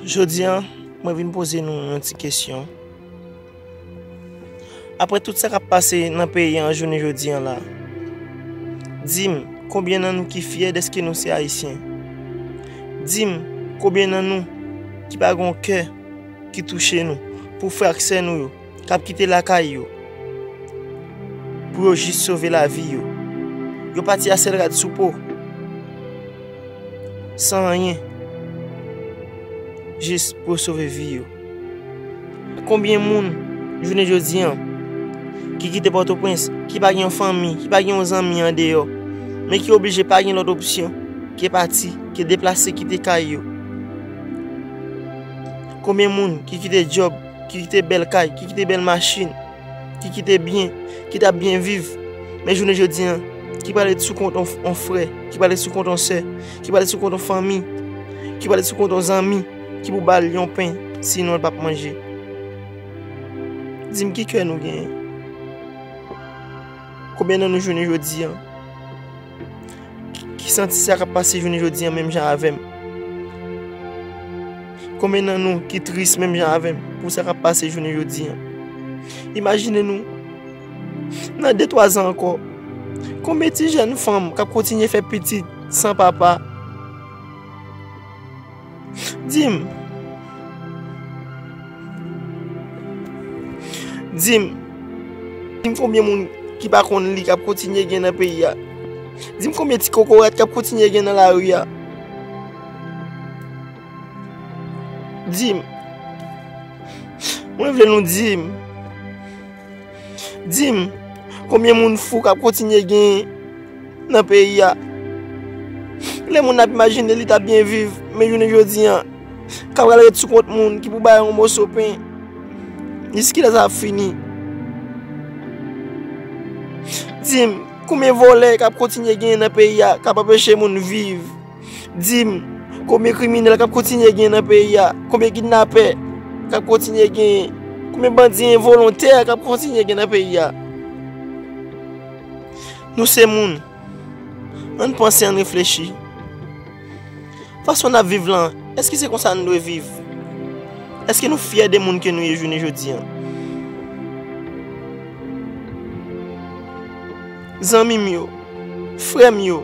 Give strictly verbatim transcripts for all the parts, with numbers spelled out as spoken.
Jodi a, mwen vin poze nou yon ti kesyon. Apre tout sa k ap pase nan peyi a jounen jodi a la, di m, konbyen nan nou ki fyè dèske nou se Ayisyen? Di m, konbyen nan nou ki pa gen yon kè ki touche nou pou frè ak sè nou yo k ap kite lakay yo pou yo jis sove lavi yo? Yo pati a sèl rad sou po, san anyen, jis pou yo sove vi yo. Konbyen moun, jounen jodi a, ki kite Pòtoprens, ki pa gen yon fanmi, ki pa gen yon zanmi andeyò, men ki oblije pa gen lòt opsyon ke pati, ke deplase kite kay yo? Konbyen moun ki kite djòb, ki kite bèl kay, ki kite bèl machin, ki kite byen, ki t ap byen viv, men jounen jodi a, ki pral ret sou kont on, on frè, ki pral ret sou kont on sè, ki pral ret sou kont on fanmi, ki pral ret sou kont on zanmi, ki pou ba l yon pen, sinon l p ap manje? Di m ki kè nou genyen? Konbyen nan nou jounen jodi a ki, ki santi sa k ap pase jounen jodi a menm jan avè m? Konbyen nan nou ki tris menm jan avè m pou sa k ap pase jounen jodi a? Imajine nou, nan de twa zan ankò, konbyen ti jèn fanm k ap kontinye fè pitit san papa? Di m. Di m. Di m konbyen moun ki pa konn li k ap kontinye gen nan peyi a. Di m konbyen ti kokorat k ap kontinye gen nan lari a. Di m. Mwen vle nou di m. Di m, konbyen moun fou k ap kontinye gen nan peyi a? Lè moun ap imajine li t ap byen viv, men jounen jodi a, k ap pral ret sou kont moun ki pou bay yon moso pen. Jiskilè sa ap fini? Di m, konbyen vòlè k ap kontinye gen nan peyi a, k ap anpeche moun viv? Di m, konbyen kriminèl k ap kontinye gen nan peyi a? Konbyen kidnapè k ap kontinye gen? Konbyen bandi envolontè k ap kontinye gen nan peyi a? Nou se moun. Ann panse, ann reflechi. Fason n ap viv lan, èske se konsa n dwe viv? Èske nou fyè de moun ke nou ye jounen jodi a? Zanmi m yo, frè m yo,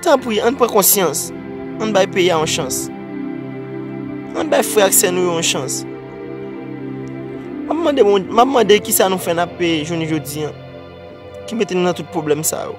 tanpri, ann pran konsyans. Ann bay peyi a yon chans. Ann bay frè ak sè nou yo yon chans. M ap mande, Bon-, m ap mande kisa nou fè n ap peye jounen jodi a, ki mete nou nan tout pwoblèm sa yo.